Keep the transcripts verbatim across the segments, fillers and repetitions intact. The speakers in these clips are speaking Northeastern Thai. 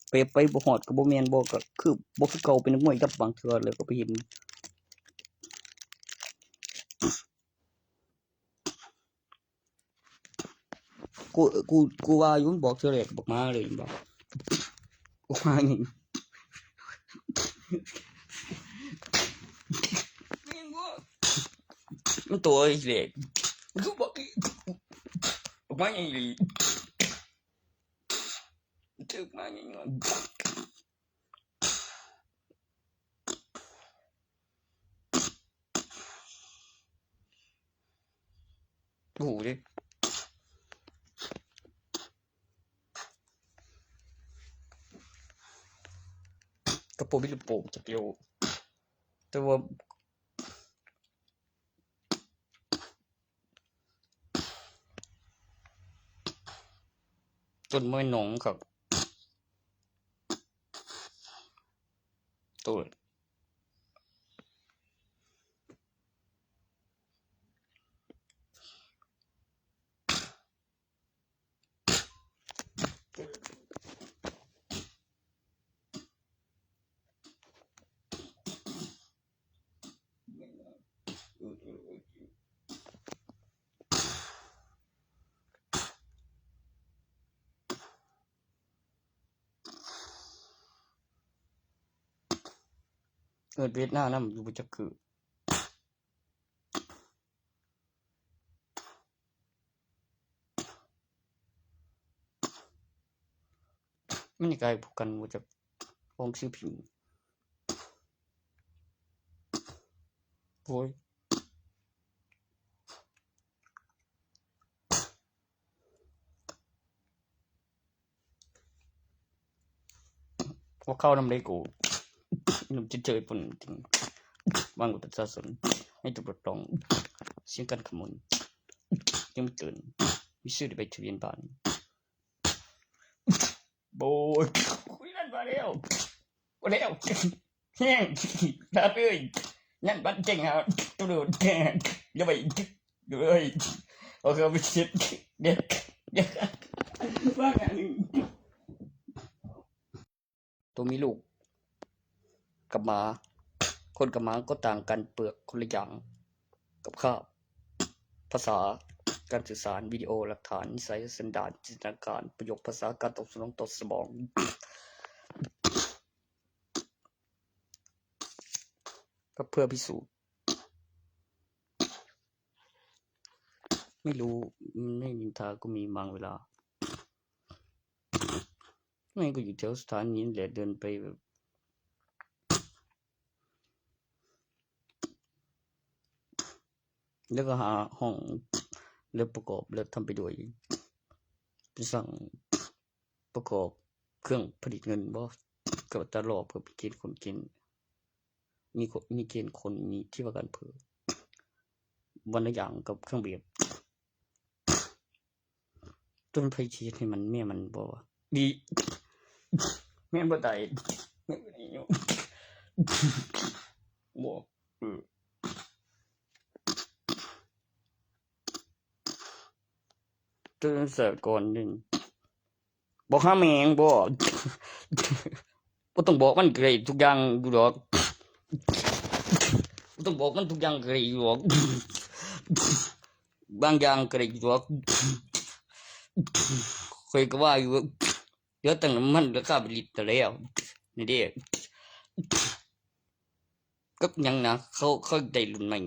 ไป ไปบ่ฮอดก็บ่แม่น บ่ ก็คือบ่คือเก่า เป็นนักมวยดับบางเทื่อ แล้วก็ไปเห็น กู กู กูว่าอยู่ มันบอกเทื่อแรกก็บอกมาเลย บอก บอกมาหยัง มันตัวแรก กูบอก บอกมาหยังอีหลี มันถืกมาหยัง โอ้โหเด้ กระโปรงมีลูกโป่งจักเดียว แต่ว่า ต้นไม้หนองครับ ต้น เอิ้นเวียดนามนำอยู่บ่จักคือ มันนี่กลายพวกกันบ่จัก ของซื้อผิว โอ้ย ว่าเข้านำได้กู นำจิตใจปนจริง วางกับประชาชน ให้ถูกปลดปล่อง เสียงการขโมย ยังไม่เกิน มีชื่อในใบทะเบียนบ้าน โบย คุยนั่นมาแล้ว มาแล้ว แห้ง ลาบเอ้ย นั่นบัดเจ๋งครับ กระโดด อย่าไป อย่าไป โอเค ไปเช็ด เดี๋ยว เดี๋ยว ว่าไง ตัวมีลูก กับหมา คนกับหมาก็ต่างกัน เปลือกคนละอย่าง กับข้าว ภาษา การสื่อสาร วิดีโอ หลักฐาน นิสัย สันดาน จินตนาการ ประโยค ภาษา การตอบสนองต่อสมอง ก็เพื่อพิสูจน์ ไม่รู้ ไม่นินทาก็มีบางเวลา ไม่ก็อยู่แถวสถานีนี่แหละ เดินไปแบบ แล้วก็หาห้อง แล้วประกอบ แล้วทำไปด้วย ไปสั่งประกอบเครื่องผลิตเงินบ่ ก็ตลอด เพื่อไปเกณฑ์คนเกณฑ์ มีคน มีเกณฑ์คน มีที่ว่าการอำเภอ วันละอย่างกับเครื่องแบบ ต้นไผ่สิเฮ็ดให้มัน แม่มันบ่วะ ดี แม่นบ่ได้ แม่นบ่ได้อยู่ บ่ เออ ต้นสะก่อนนี่ บอกหาแม่งบ่ บ่ต้องบอกมันก็ได้ทุกอย่างอยู่ดอก บ่ต้องบอกมันทุกอย่างก็ได้อยู่ดอก บางอย่างก็ได้อยู่ดอก ข้อยก็ว่าอยู่ เหลือตั้งน้ำมัน ราคาเป็นลิตรแล้ว นี่เด้ กับหยังนะ เขา เขาได้รุ่นใหม่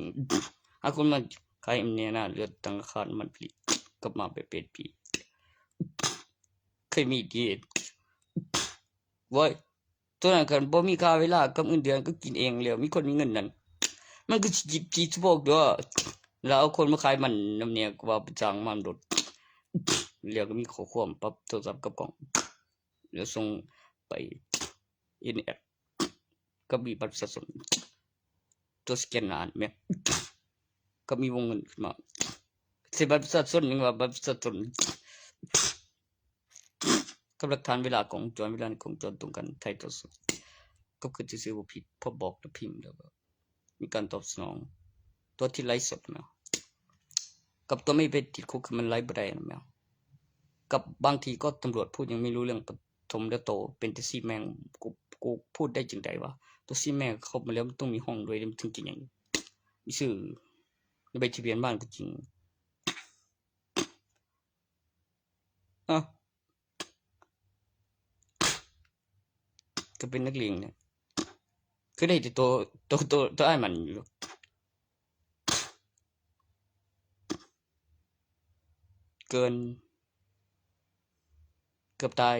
หาคนมาขายแหมแน่นะ เหลือตั้งราคาน้ำมันผลิต กลับมาไปเป็นปี เคยมีดี โว้ย ตอนนั้นคันบ่มีค่าเวลากับเงินเดือนก็กินเองแล้ว มีคนมีเงินนั่น มันก็สิจิบจีสะโพกเด้อ แล้วเอาคนมาขายมันนำเนี่ย ก็ว่าไปจ้างมันโดด แล้วก็มีข้อความปรับโทรศัพท์กับกล้อง แล้วส่งไป เอ็น แอล ก็มีบัตรประชาชน ตัวสแกนหน้าแม่น ก็มีวงเงินขึ้นมา ใส่บัตรประชาชน ยังว่าบัตรประชาชน กับหลักฐานเวลากล้องวงจร เวลาในกล้องวงจรตรงกัน ถ่ายทอดสด ก็คือจะซื้อบ่ผิด เพราะบอกแล้วพิมพ์แล้วก็มีการตอบสนอง ตัวที่ไลฟ์สดนะ กับตัวไม่ไปติดคุก คือมันไลฟ์บ่ได้นะแมว กับบางทีก็ตำรวจพูดยังไม่รู้เรื่อง ปะ ถมแล้วโตเป็นแต่ซีแมง กู กูพูดได้จั่งใดวะ ตัวซีแมงเข้ามาแล้วมันต้องมีห้องด้วย มันถึงจะใหญ่ มีชื่อ ในใบทะเบียนบ้านก็จริง อ่ะ ก็เป็นนักเลงเนี่ย คือได้แต่ตัว ตัว ตัว ตัวอ้ายมันอยู่ เกิน เกือบตาย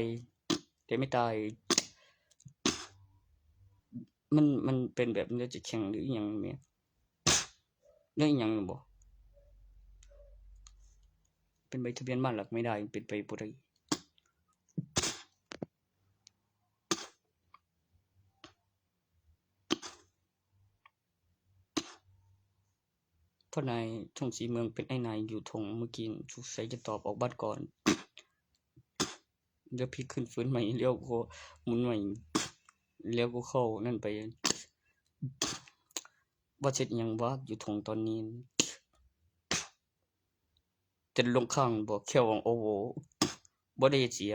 แต่ไม่ตาย มัน มันเป็นแบบนี้จะแข่งหรืออีหยังเนี่ย เรื่องอีหยังบ่ เป็นใบทะเบียนบ้านหลักไม่ได้ เป็นไปบ่ได้ พ่อนายท่องศรีเมืองเป็นไอ้นายอยู่ทงเมื่อกี้ สงสัยจะตอบออกบ้านก่อน เดี๋ยวพี่ขึ้นฟื้นใหม่ เลี้ยวก็หมุนใหม่ เลี้ยวก็เข้านั่นไป ว่าเช็ดยังวะอยู่ทงตอนนี้ จะลงข้างบอกแค่วังโอโว บ่ได้เสีย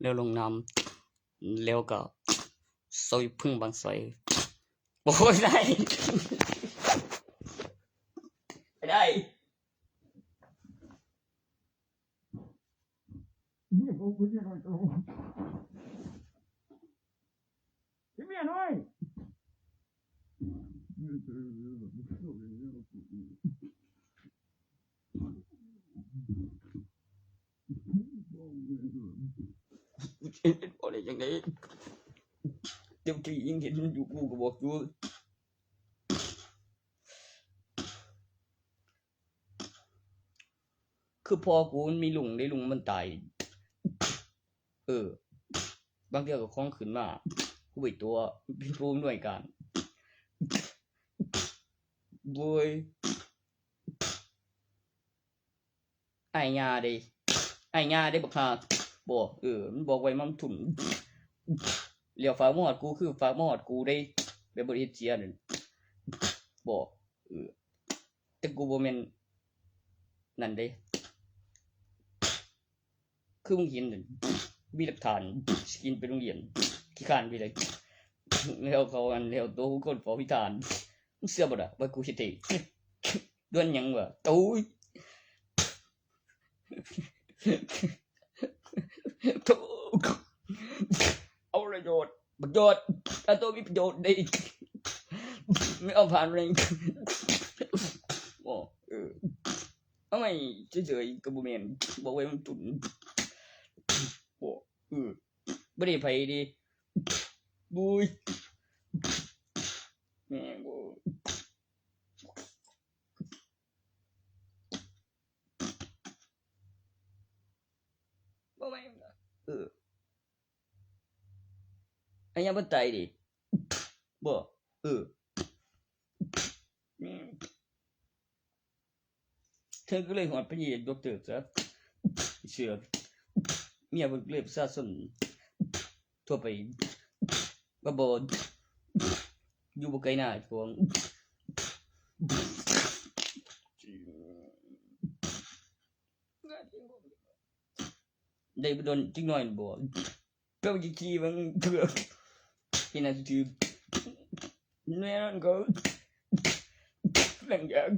แล้วลงน้ำ แล้วก็ซอยพึ่งบางไทร โอ้ย ได้ ได้ เมียน้อย เห็นบ่ได้จั่งใด เจ้าที่ยังเห็นมันอยู่ กูก็บอกอยู่ คือพ่อกูมันมีลุงได้ ลุงมันตาย เออ บางเทื่อก็ของขึ้นมา กูไปตัว เป็นผู้อำนวยการ โว้ย อ้ายย่าเด้ อ้ายย่าเด้บักห่า บ่ เออ มันบอกไว้มันทุ่ม แล้วฝากมาฮอดกู คือฝากมาฮอดกูเด้ แบบบ่ได้เฮ็ดเสียนั่น บ่ เออ แต่กูบ่แม่นนั่นเด้ คือมึงเห็นนั่น มีหลักฐาน สิกินไปโรงเรียน ขี้คร้านไปเลย แล้วเขาอัน แล้วโตคนเฝ้าพิธาน มึงเชื่อบ่ล่ะว่ากูสิเตะ ดวนหยังวะ โอ้ย โถ่ เอาประโยชน์ ประโยชน์ ถ้าตัวมีประโยชน์ได้ ไม่เอาผ่านเลย โอ้ เออ เอาไม่เฉยๆ ก็บ่แม่น บอกไว้มันตุ่น โอ้ เออ บ่ได้ไผเด้ บุ้ย แม่ง โอ้ บ่แม่น เออ อันยังบ่ตายดิ บ่ เออ แม่ง เธอก็เลยฮอดไปเหยียดยกเติบซะ เชื่อ เมียเพิ่นก็เลยประชาชนทั่วไป บ่ บ่ อยู่บ่ไกลหน้าเจ้าของ ได้บ่โดนจักหน่อยบ่ เจ้าจะขี่มันเถื่อ ที่นั่นคือแม่นั่นก็หลังจาก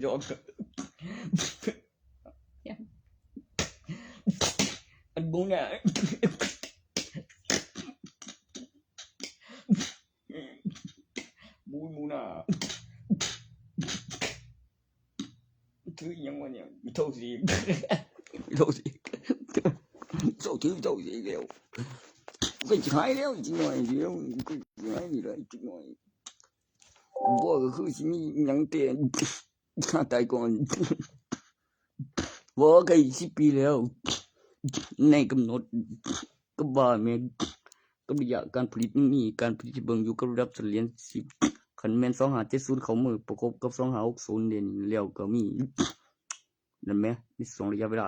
หยอก อันบุ้งเนี่ย บูนบูนา คืออีหยังวะเนี่ย เท่าสี เท่าสี เท่าสี เท่าสีแล้ว ก็จะหายแล้ว จักหน่อยเดียว ก็จะหายนี่แหละ จักหน่อย บ่ก็คือสิมีหยังแต่ ฆ่าตายก่อน บ่ ใกล้สิบปีแล้ว ในกำหนด ก็ว่าแม่น กับระยะการผลิตมันมีการผลิตที่เบิ่งอยู่กับระดับเฉลี่ยสิบ คันแม่นสองห้าเจ็ดศูนย์เข้ามือประกบกับสองห้าหกศูนย์เด่นแล้วก็มี นั่นแหม มีสองระยะเวลา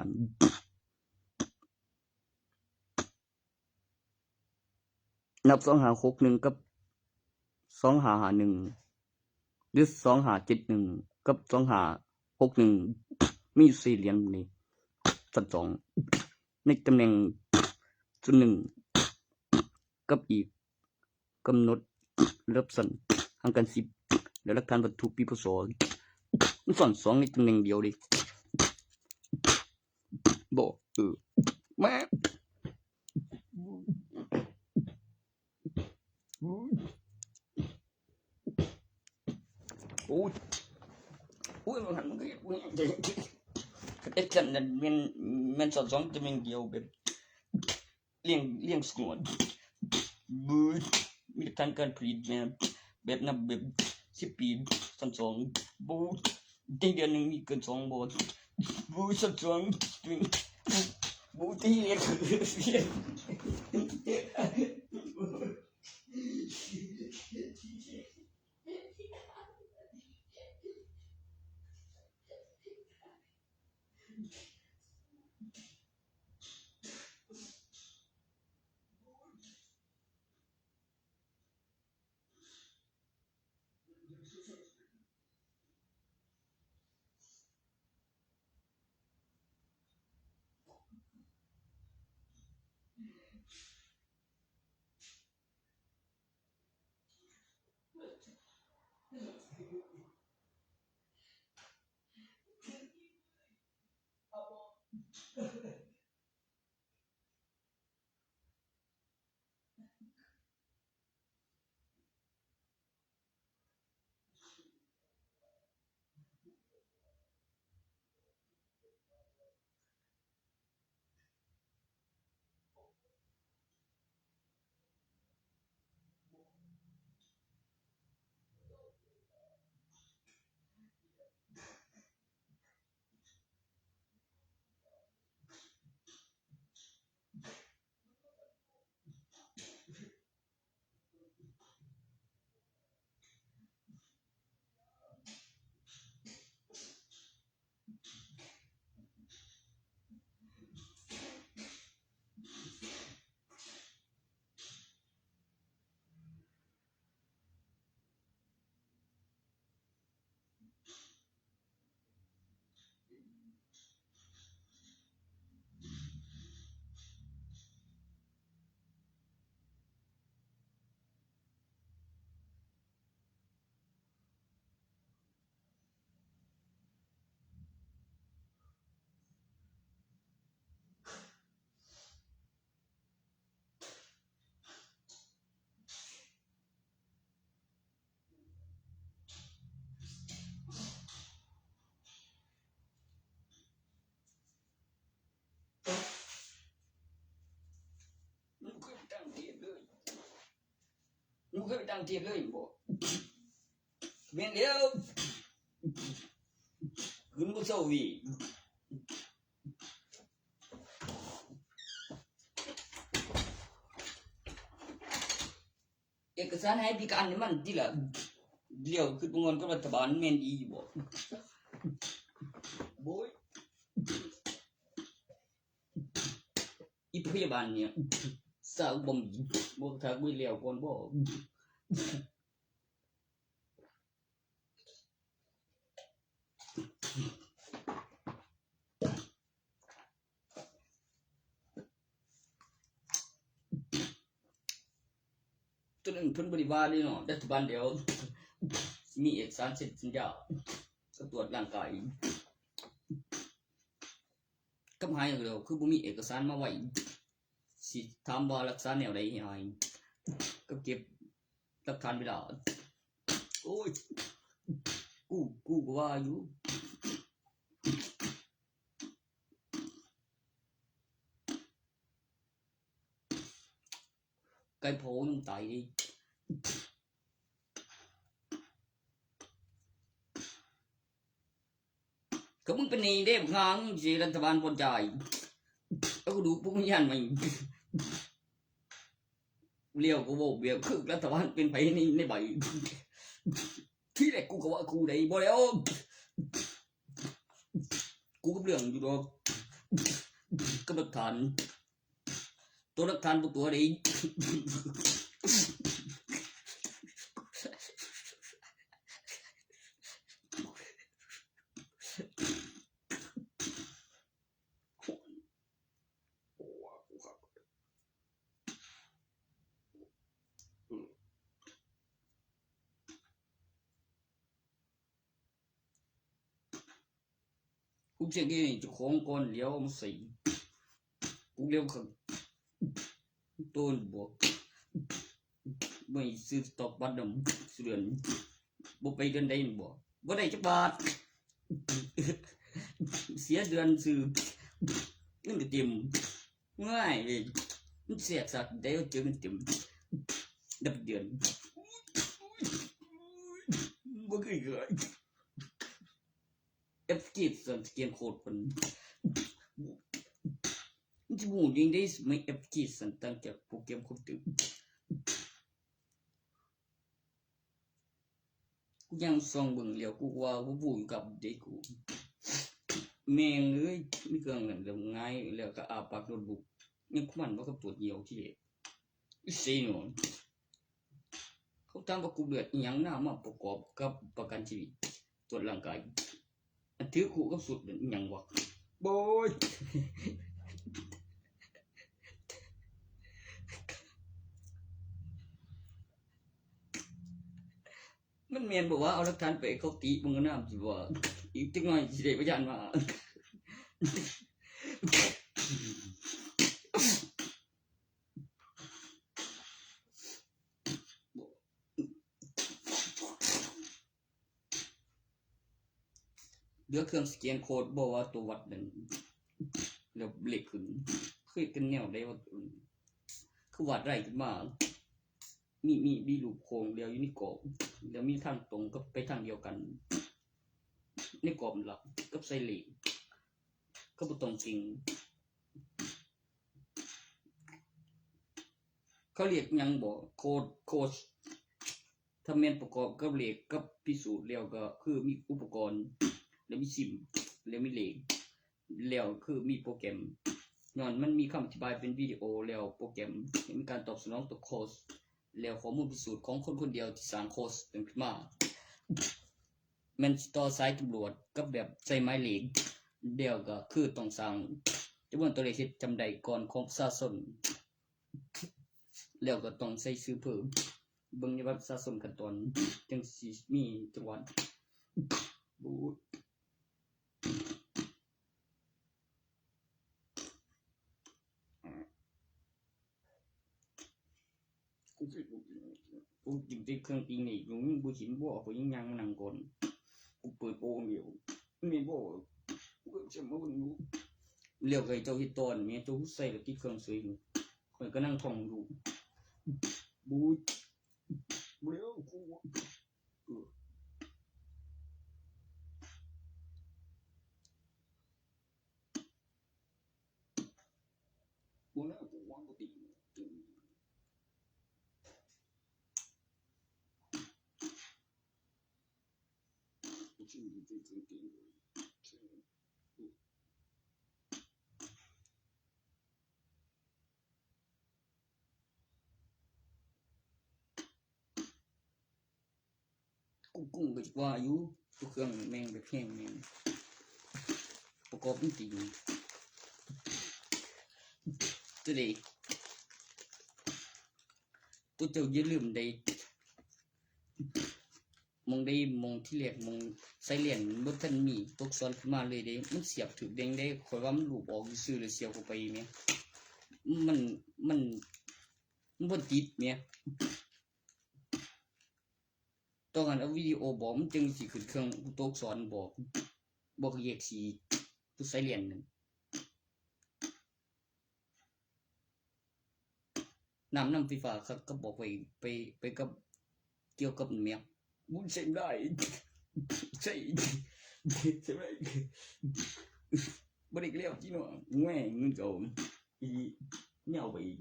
นับสองห้าหกหนึ่งกับสองห้าห้าหนึ่ง หรือสองห้าเจ็ดหนึ่งกับสองห้าหกหนึ่ง มีอยู่สี่เหรียญนี่ สันสอง ในตำแหน่งส่วนหนึ่ง กับอีกกำหนดระดับชั้นห่างกันสิบ และหลักฐานวัตถุปี พ.ศ. มันซ้อนสองในตำแหน่งเดียวเลย บอก เออ มา โอ้ย โอ้ย มันหันมันก็ มันก็ เอ็กซ์นั่นแม่น แม่นซ้อนสองตำแหน่งเดียวแบบ เรียง เรียงสงวน บูธ มีหลักฐานการผลิตแบบ แบบนับแบบสิบปี ซ้อนสอง บูธ ในเดือนหนึ่งมีเกินสองบอท บูธ ซ้อนสอง บูธ ที่เรียก มันเคยตั้งเทียบเลย มันเคยตั้งเทียบเลยบ่ แม่นแล้ว ขึ้นบ่เซาอีก เอกสารให้พิการนี่มันทีละเดียว คือบ่ม่วนกับรัฐบาลแม่นอีบ่ โอ้ย อีพยาบาลเนี่ย สาวบ่มี บ่ทักบ่แล้วก่อนบ่ ตัวนั้นเพิ่นบ่ได้ว่าเด้เนาะ รัฐบาลเดี๋ยว มีเอกสารเซ็นสัญญา ก็ตรวจร่างกาย กับหายแล้ว คือบ่มีเอกสารมาไว้ สิถามว่ารักษาแนวใดให้หาย ก็เก็บหลักฐานเวลา โอ้ย กู กูก็ว่าอยู่ ไก่เผายังตายเลย ก็มึงเป็นหนี้เด้ บักห่า มึงสิรัฐบาลผ่อนจ่าย เอากระดูกพวกมึงย่านมาอีก เลี้ยวกูบอกเบียร์ คือรัฐบาลเป็นไผใน ในใบ ที่แรกกูก็ว่ากูได้บ่แล้ว กูกับเรื่องอยู่ดอก กับหลักฐาน ตัวหลักฐานบ่ตัวใด โอ้ เสียงเองเจ้าของก่อน เดี๋ยวเอามาใส่ กูเลี้ยวข้างต้นบวก ไม่ซื้อสต็อกบัตรนำสุเดือน บ่ไปเดือนใดบ่ บ่ได้จักบาท เสียเดือนซื้อ เงินก็เต็ม ง่ายเลย มันแสบสักได้เจอเงินเต็ม นับเดือน บ่เคยเกิด เอฟเกมสันเกมโคตรมัน มันจะหมู่ยิงได้ไหม เอฟเกมสันตั้งจากโปรแกรมคอมพิวเตอร์ กูยังส่องเบิ่งแล้ว กูว่ากูบูอยู่กับเด็กกู แม่งเอ้ย มีเครื่องนั้นแล้วง่าย แล้วก็อาปากโน้ตบุ๊ก ยังควันว่ากับตัวเดียวที่เด็ก อีเซโนน เขาตั้งกับกูเดือดอีหยังหน้ามาประกอบกับประกันชีวิต ตรวจร่างกาย อันถือคู่กับสุดนั่นอีหยังวะ โบย มันแม่นบอกว่าเอาหลักฐานไปเขาติมึงก็น้ำสิว่า อีกจักหน่อยสิได้พยานมา เหลือเครื่องสแกนโค้ด บอกว่าตัววัดนั่น แล้วเลขขึ้น คือกันแนวได้ว่า คือวัดไรขึ้นมา มี มี มีรูปโค้งเดียวอยู่ในกรอบ แล้วมีทางตรงก็ไปทางเดียวกัน ในกรอบหลักกับไซเลน ก็บ่ต้องจริง เขาเรียกหยังบ่ โค้ด โค้ด ถ้าแม่นประกอบกับเลขกับพิสูจน์แล้วก็คือมีอุปกรณ์ แล้วมีซิม แล้วมีเลข แล้วคือมีโปรแกรม ย้อนมันมีคำอธิบายเป็นวิดีโอ แล้วโปรแกรมมีการตอบสนองต่อโค้ด แล้วข้อมูลพิสูจน์ของคนคนเดียวที่สร้างโค้ดนั้นขึ้นมา แม่นสิต่อสายตำรวจกับแบบใส่หมายเลข แล้วก็คือต้องสร้างจำนวนตัวเลขที่จำได้ก่อนของประชาชน แล้วก็ต้องใส่ชื่อเพิ่ม เบิ่งในบัตรประชาชนขั้นตอน จังสิมีจังหวัด บูด กูคิด กูกินแต่เครื่องปิ้งนี่ กูยังบ่ชินบ่ กูยังย่างมานั่งก่อน กูเปิดโปงเดียว แม่นบ่ กูก็จะมาเบิ่งอยู่ แล้วก็ให้เจ้าเฮ็ดตอนแม่ เจ้าใส่แล้วติดเครื่องเสยอยู่ ข้อยก็นั่งท่องอยู่ บูด บ่แล้ว กู เออ กูน่ากูวางกูตี กุ้งกุ้งก็จะว่าอยู่ ตัวเครื่องแม่งแบบแห้งแม่ง ประกอบมันจริง ตัวใด ตัวเจ้าอย่าลืมได้ มองได้ มองที่แรก มองไซเรนมันบ่ทันมีตัวอักษรขึ้นมาเลยเด้ มันเสียบถืกแดงได้ ข้อยว่ามันลูบออกซื่อๆเลย เสียบเข้าไปแหม มัน มัน มันบ่ติดแหม ต้องหั้นเอาวิดีโอบอก มันจังสิขึ้นเครื่องตัวอักษรบอก บอกเลขสี่ ตัวไซเรนนั่น น้ำนำไฟฟ้าครับ ก็บอกไป ไป ไปกับ เกี่ยวกับแมป บุญใช้ได้ ใช้ ใช้ได้ บ่ได้แล้วที่เนาะ แง่เงินเก่า อีหลี เนี่ยเอาไปอีก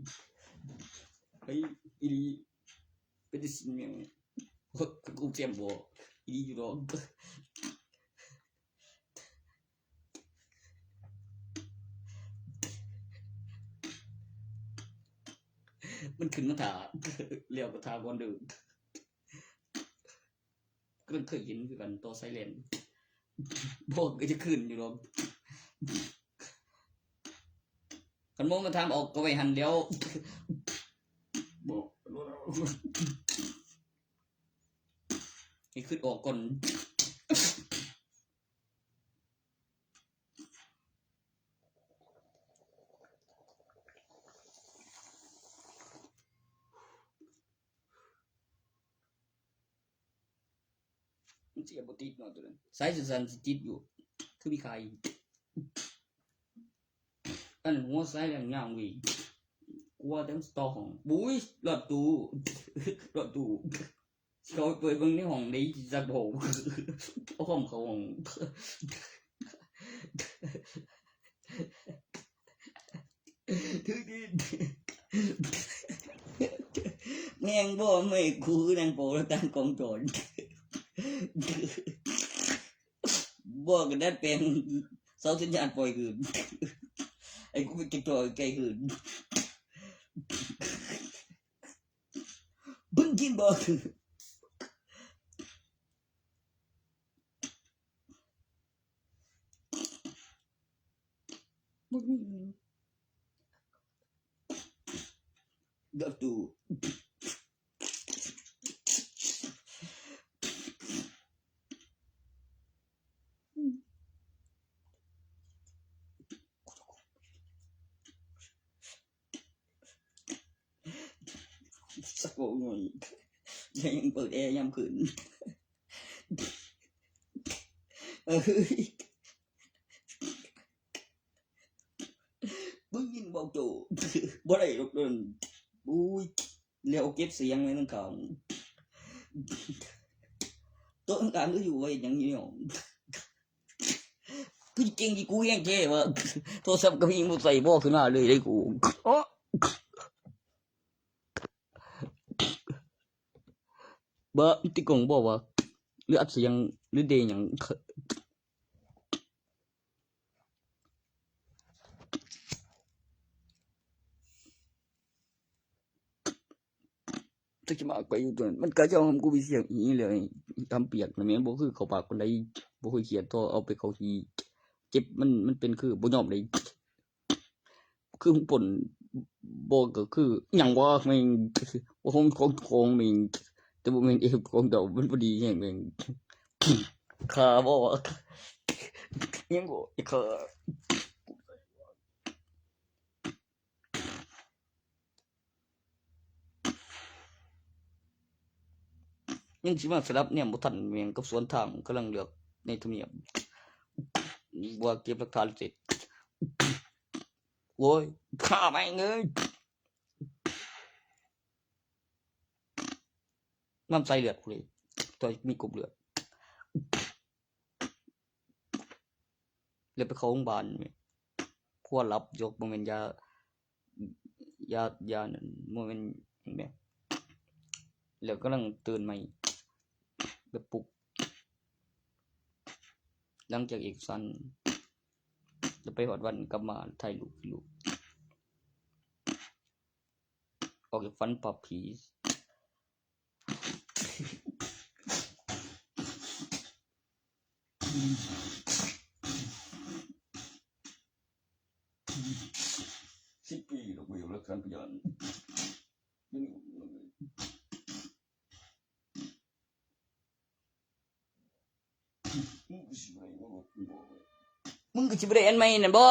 ไปอีหลี เป็นแต่สิ่งแม่ง กูเตรียมบ่ อีหลีอยู่ดอก มันขึ้นมาถ่า แล้วก็ถ่าก่อนเด้อ ก็เคยเห็นคือกัน ต่อไซเรน บอกก็จะขึ้นอยู่ดอก คันโมงก็ถามออกก็ไว้หั่นแล้ว บอก ให้ขึ้นออกก่อน มันเสียบ่ติดเนาะตัวนั้น สายสั้นๆสิติดอยู่ คือมีขาย อันหัวสายแหลมยาวเว้ย กลัวแต่มันต่อห้อง บุ้ย รอดตู้ รอดตู้ เขาไปเบิ่งในห้องได้จักโผ เอาความเขาห้อง ถือดิ แม่งบ่ ไม่ กูนั่งโปรตามกองโจร บ่ กระดัดแปลง เสาสัญญาณปล่อยคืน ไอ้กูไปเก็บตัวไกลคืน เพิ่งกินบ่ บ่มี เดี๋ยวดู สักโมงหน่อย ยังเปิดแอร์ยามคืน เอ้ย มึงยินบอกโจ บ่ได้ดอกเดิน อุ้ย แล้วเก็บเสียงไว้ตั้งเขา โต๊ะกลางก็อยู่ไว้อย่างนี้เนาะ คือเก่งที่กูแย่งแกวะ โทรศัพท์ก็มีบ่ใส่บ่ขึ้นมาเลยได้กู โอ้ บ่ ติดกล้องบ่วะ หรืออัดเสียง หรือเดหยัง จักสิมาไปอยู่ตัวนั้น มันก็ยอมกูไปเสียงอีหลีเลย ทำเปียกนะแม่น บ่คือเข้าปากคนใด บ่คือเขียดต่อ เอาไปเข้าที่เจ็บ มัน มันเป็นคือบ่ยอมเลย คือมึงปล้น บ่ก็คือหยังวะแม่ง บ่ของ ของ ของแม่ง แต่บ่แม่นเอฟของเดา มันพอดีแฮงแม่ง ฆ่าบ่วะ ยังบ่ฆ่า ยังสิมาสลับเนี่ยบ่ทันแม่งกับสวนทาง กำลังเลือกในทำเนียบ ว่าเก็บหลักฐานเสร็จ โว้ย ฆ่าแม่งเอ้ย น้ำใส่เลือดกูเลย ตัวมีกลุ่มเลือด แล้วไปเข้าโรงพยาบาลเนี่ย ครัวหลับยกบ่แม่นยา ยา ยานั่นบ่แม่นหยังแหม แล้วกำลังตื่นใหม่ แบบปลุก หลังจากเอกสาร แล้วไปฮอดวันกลับมาถ่ายรูป รูป ออกจากฝันปอบผี สิบปีแล้วกูยังรักษาพยาน มึงก็สิบ่ได้อันใหม่นั่นบ่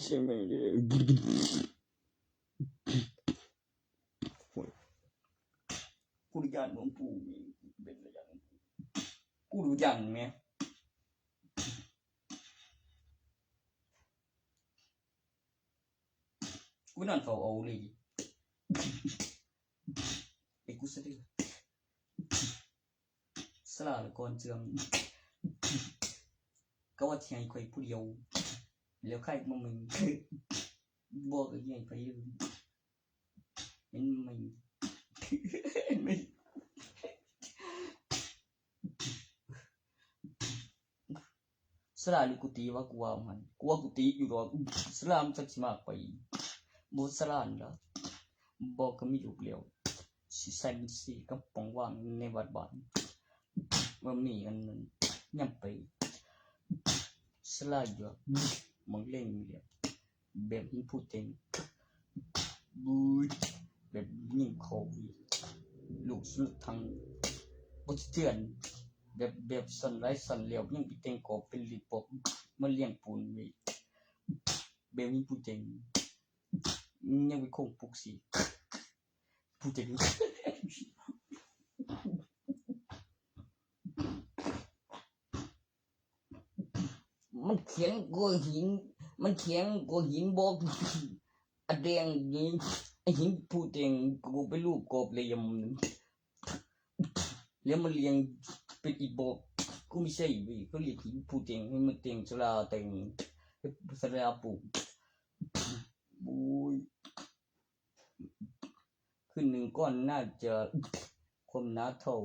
ใช่ไหมเนี่ย โอ้ย กูย่านหลวงปู่นี่ เป็นระยะหลวงปู่ กูรู้จักไหม กูนอนเฝ้าเอาเลย ไอ้กูสะดือ สลาละก่อนเสื่อม ก็ว่าสิให้ข่อยผู้เดียว แล้วใครมามึง บอกไอ้ใหญ่ไปเลย เห็นไหม เห็นไหม สลาหรือกูตีวะ กูว่ามัน กูว่ากูตีอยู่ดอก สลามันจักสิมากไป บ่สลานั่นล่ะ บ่ก็มีลูกแล้ว สิใส่บัญชีกับปองว่างในวัดบ้าน ว่ามีอันนั้น ยังไป สลาอยู่ดอก มองเล่งอยู่แล้ว แบบนี้พูดเต็ม บูด แบบยิงเขาอีก ลูกสุดทางบ่เถื่อน แบบ แบบสั่นหลายสั่นแล้ว ยังไปแต่งกอบเป็นลิปบอกมาเลี้ยงปูนไว้ แบบนี้ผู้แต่ง ยังไปคงปลุกสิ ผู้แต่ง มันแข็งกว่าหิน มันแข็งกว่าหินบอก อันแดงนี่ ไอ้หินผู้แต่งกูไปลูบกอบเหลี่ยม แล้วมันเรียงเป็นอีกบอก กูไม่ใช่เว้ย เขาเรียกหินผู้แต่ง ให้มันแต่งสลาแต่ง สลาปลูก โอ้ย ขึ้นหนึ่งก้อนน่าจะความหนาเท่า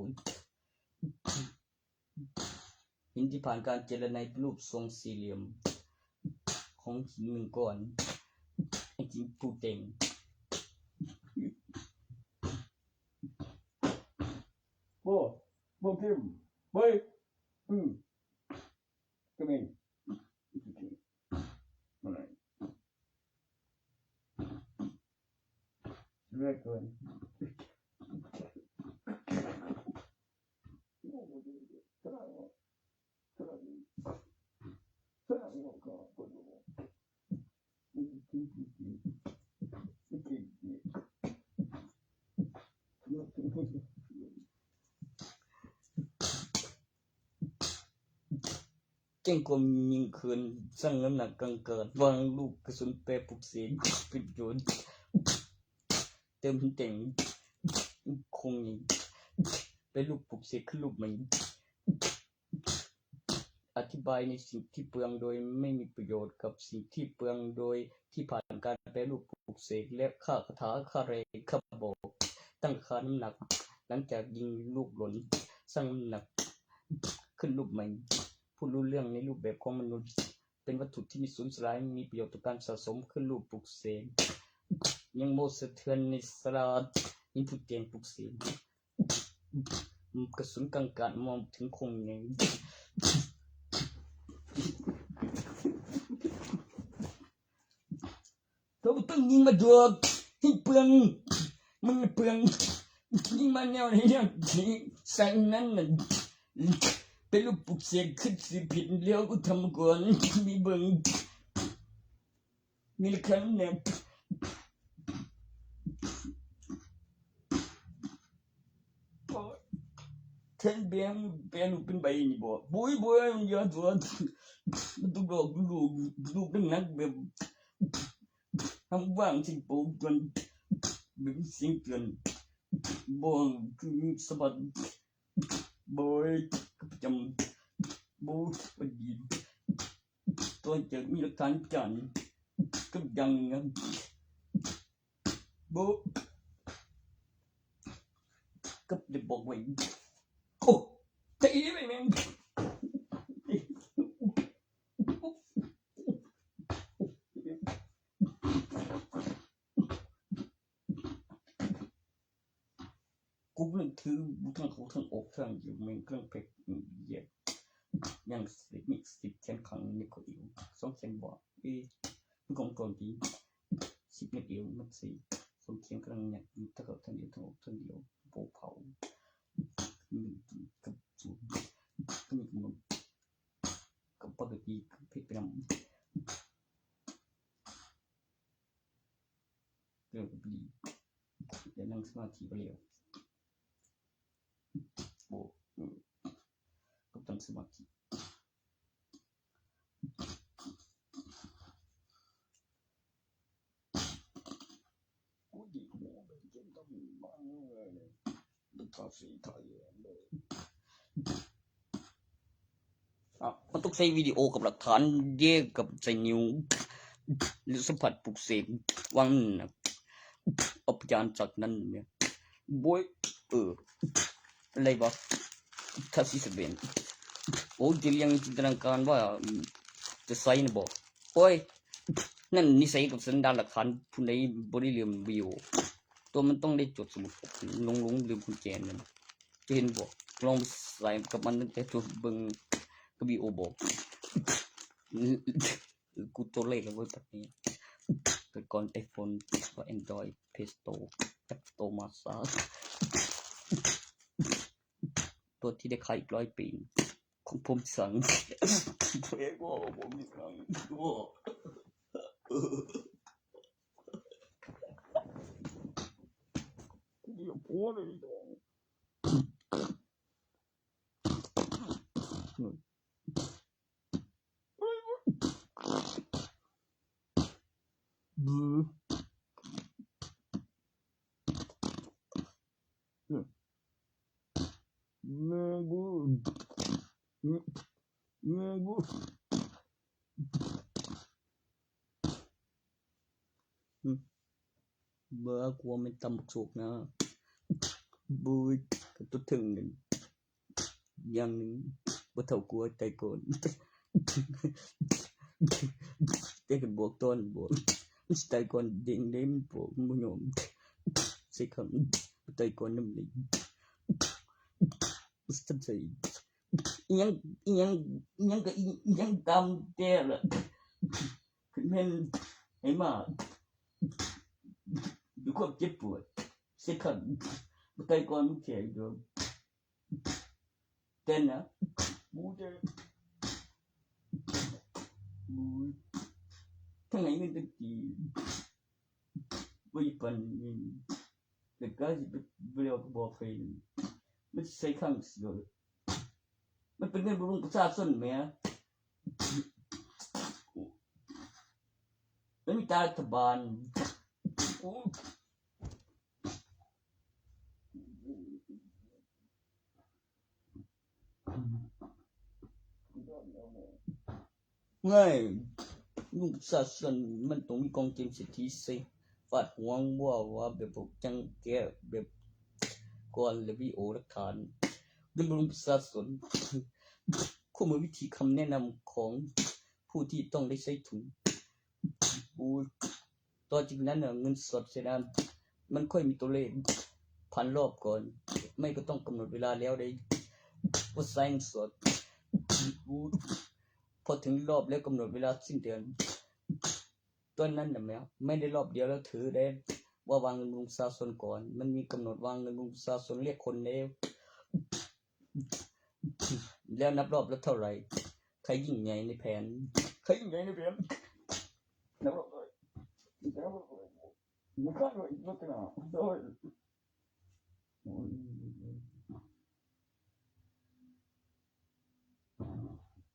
หินที่ผ่านการเจรไนเป็นรูปทรงสี่เหลี่ยม ของหินหนึ่งก้อน ไอ้หินผู้แต่ง โอ้ โบเข้ม เฮ้ย อืม ก็มี อะไร เรื่อยเกิน แจ้งความยิงคืน ชั่งน้ำหนักกลางอากาศ วางลูกกระสุนแปรปลุกเสกเป็นประโยชน์ เติมแต่งคงยิง เป็นลูกปลุกเสกขึ้นรูปใหม่ อธิบายในสิ่งที่เปลืองโดยไม่มีประโยชน์กับสิ่งที่เปลืองโดยที่ผ่านการแปรรูปปลุกเสกและค่าคาถาค่าแรงค่าบอก ตั้งค่าน้ำหนัก หลังจากยิงลูกหล่น ชั่งน้ำหนัก ขึ้นรูปใหม่ ผู้รู้เรื่องในรูปแบบของมนุษย์ เป็นวัตถุที่มีศูนย์สลาย มีประโยชน์ต่อการสะสม ขึ้นรูปปลุกเสก ยังโมสะเทือนในสลา หินผู้แต่งปลุกเสก กระสุนกลางอากาศมองถึงคงไง เธอบ่ต้องยิงมาดอก ให้เปลือง มันเปลือง ยิงมาแนวไหนเนี่ย ใส่นั้นน่ะ เป็นลูกปลุกเสกขึ้นสิผิดแล้วก็ทำก่อน มีเบิ่ง มีละครั้งเนี่ย โอ๊ย เช่นเบียง เบียงเป็นใบนี่บ่ บุยบุย อย่าตัว มันต้องดอกลูก ลูกหนักแบบ ทำว่างสิโปกจน แบบเสียงเตือน บ่คือสะบัด บ่กับประจำ บ่พอดี ตัวจะมีหลักฐานจานกับยังนะ บ่กับได้บอกไว้ โอ้ ตีไปแม่ง กูนึกถือทั้งเขาทั้งอกทั้งอยู่แม่งเครื่องเพชรเหยียบ ยังสิบมีสิบแขนขังนี่ก็อยู่ สองแขนบ่ เอ้ย มึงของตนดี สิบเมตรเดียว มันสี่ สองแขนกำลังเนี่ย อยู่ทั้งเขาทั้งเดียว ทั้งอกทั้งเดียว โบเผา มีกับสูบ ก็มีกำลัง กับปกติ กับเพชรไปนำ เรื่องปกติ เดี๋ยวนั่งสมาธิไปเร็ว โอ้ อืม ก็ตั้งสมาธิ กูดีหัวเป็นเช่นต้องบ้างเลย ดูทาสีไทยเลย อ่ะ มันต้องใช้วิดีโอกับหลักฐาน แยกกับใส่นิ้ว หรือสัมผัสปลุกเสก วางนั่นนะ เอาพยานจากนั้นเนี่ย โบย เออ อะไรวะ ถ้าสิสเบน โอ้ย จะเรียงจินตนาการว่า อืม จะใส่นะบอก โอ้ย นั่นนิสัยกับสันดานหลักฐานผู้ใดบ่ได้เรียนวิดีโอ ตัวมันต้องได้จดสมุดหลงหลงลืมกุญแจนั่น จะเห็นบอก ลองใส่กับมันตั้งแต่ตัวเบิ่งกับวิดีโอบอก กูตัวเลขแล้วเว้ยแบบนี้ เกิดก่อน iPhone ว่า Android Play Store จัก Store มาซะ ตัวที่ได้ขายอีกร้อยปี ของผมสั่ง เพื่อว่าผมสั่ง อย่าพูดเลย บ่กลัวมันตำบักสุกนะ บุย กับตัวถึงหนึ่ง อย่างหนึ่ง บ่เท่ากลัวใจก่อน แต่กันบอกตอนบอก มันสิตายก่อนเด้งเด้มันบอกมันบ่ยอม ใส่คำ บ่ตายก่อนนำเลย บ่ทันใส่ อิหยัง อิหยัง อิหยังก็อิหยังตามแต่ละ คือแม่นให้มา ด้วยความเจ็บปวด ใส่คำ บ่ตายก่อนมันแข็งอยู่ แต่นะ กูจะ กู ทั้งไหนเงินตั้งกี่ บ่อีปันนี่ แต่ก็สิไป บ่ได้เอากระบอกไฟนี่ มันใส่ข้างเสีย มันเป็นเงินบำรุงประชาชนแหม มันมีแต่รัฐบาล ไง ลุงประชาชนมันต้องมีกองเกมเศรษฐีสิ ฟาดหัวว่าว่าแบบพวกจังแกแบบก่อนและวิดีโอหลักฐาน เรื่องบำรุงประชาชน คู่มือวิธีคำแนะนำของผู้ที่ต้องได้ใช้ถุง ปู ต่อจากนั้นน่ะ เงินสดเสียนะ มันค่อยมีตัวเลข ผ่านรอบก่อน ไม่ก็ต้องกำหนดเวลาแล้วได้ ว่าใช้เงินสด ปู พอถึงรอบแล้วกำหนดเวลาสิ้นเดือน ต้นนั้นน่ะแม่ ไม่ได้รอบเดียวแล้วถือได้ ว่าวางเงินบำรุงประชาชนก่อน มันมีกำหนดวางเงินบำรุงประชาชนเรียกคนแล้ว แล้วนับรอบแล้วเท่าไหร่ ใครยิ่งใหญ่ในแผน ใครยิ่งใหญ่ในแผน นับรอบเลย นับรอบเลย มันก็เลย มันก็เลย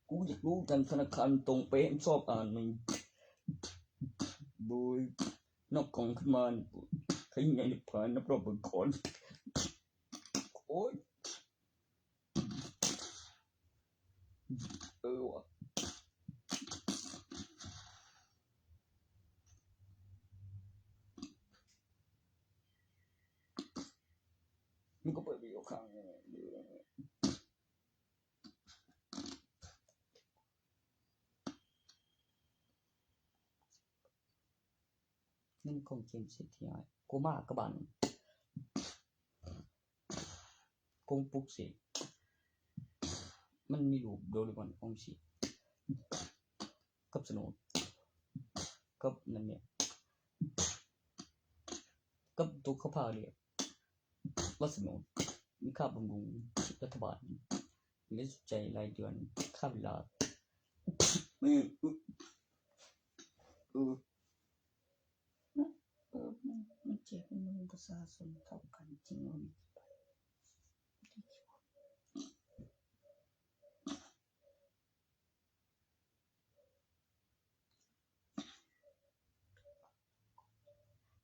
กูอยากรู้จังธนาคารตรงเป๊ะ ชอบอ่านมัน โดยนอกกล่องขึ้นมา ใครยิ่งใหญ่ในแผน นับรอบเบิ่งก่อน โอ้ย เออว่ะ มันก็เปิดวิดีโอค้างอยู่ เงินของเกมเศรษฐีอ้าย กูมากระบาล กงปลุกเสก มันมีรูปโดเรมอนของสิ กับสโนว์ กับนั่นเนี่ย กับตัวเขาพาเรียก ว่าสโนว์ มีค่าบำรุงรัฐบาล มีสุดใจรายเดือน ค่าเวลา ไม่ เออ เออ มัน มันเจ็บ มันประชาชนเท่ากันจริง มัน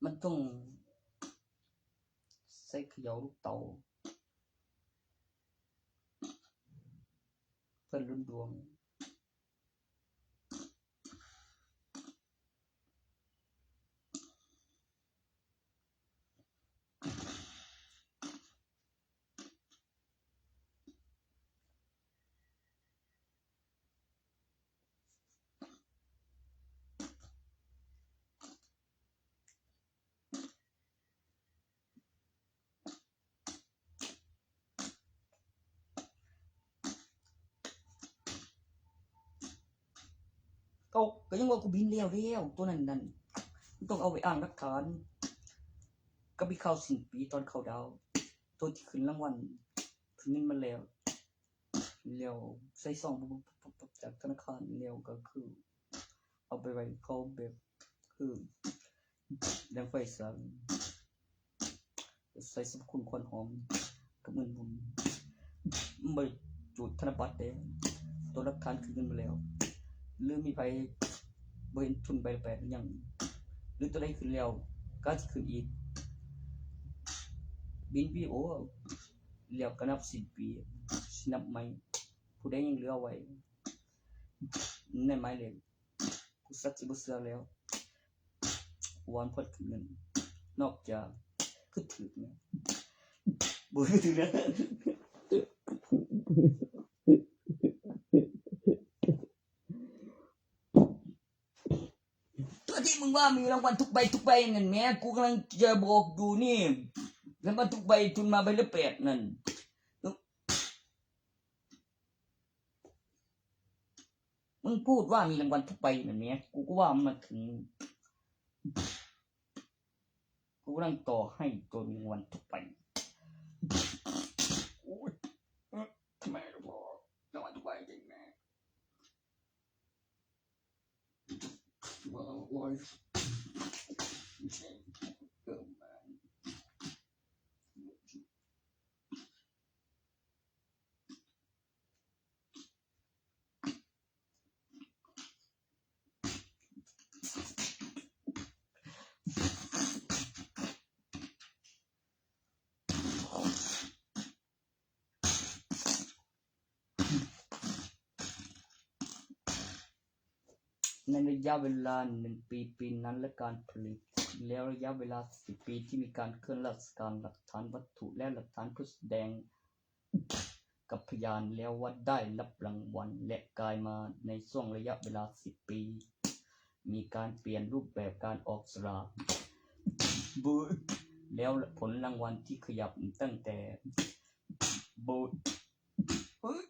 มันต้องใส่เขย่าลูกเต๋า เพื่อลุ้นดวง เขาก็ยังว่ากูบินแล้วแล้ว ตัวนั้นนั่น มันต้องเอาไว้อ้างหลักฐาน ก็มีข่าวสิ้นปีตอนเขาดาวน์ ตัวที่ขึ้นรางวัลขึ้นเงินมาแล้ว แล้วใส่ซองปุ๊บปุ๊บปุ๊บปุ๊บจากธนาคารแล้วก็คือ เอาไปไว้เขาแบบคือดังไฟสางใส่สรรพคุณควันหอมกับเงินบุญ มันบ่ได้จูดธนบัตรเด้ ตัวหลักฐานคือเงินมาแล้ว หรือมีไผบ่เห็นทุนใบละแปดหรือยัง หรือตัวใดขึ้นแล้วก็สิขึ้นอีก บินวีโอแล้วก็นับสิ้นปีสินับใหม่ ผู้ใดยังเหลือไว้ ในหมายเลข กูสักสิบ่เชื่อแล้ว วันพดขึ้นเงิน นอกจากคือถือเนี่ยบ่คือถือนะ ตัวที่มึงว่ามีรางวัลทุกใบทุกใบนั่นแหม กูกำลังจะบอกอยู่นี่ รางวัลทุกใบทุนมาใบละแปดนั่น มึงพูดว่ามีรางวัลทุกใบนั่นแหม กูก็ว่ามันมาถึง กูกำลังต่อให้ตัวมีรางวัลทุกใบ โอ้ย เอ๊ะ ทำไมล่ะพ่อ รางวัลทุกใบจริงนะ ว้าว โอ้ย เกินไป ในระยะเวลาหนึ่งปี ปีนั้นและการผลิต แล้วระยะเวลาสิบปีที่มีการเคลื่อนราชการ หลักฐานวัตถุและหลักฐานผู้แสดงกับพยานแล้วว่าได้รับรางวัล และกลายมาในช่วงระยะเวลาสิบปี มีการเปลี่ยนรูปแบบการออกสลาก บูธ แล้วผลรางวัลที่ขยับตั้งแต่ บูธ เฮ้ย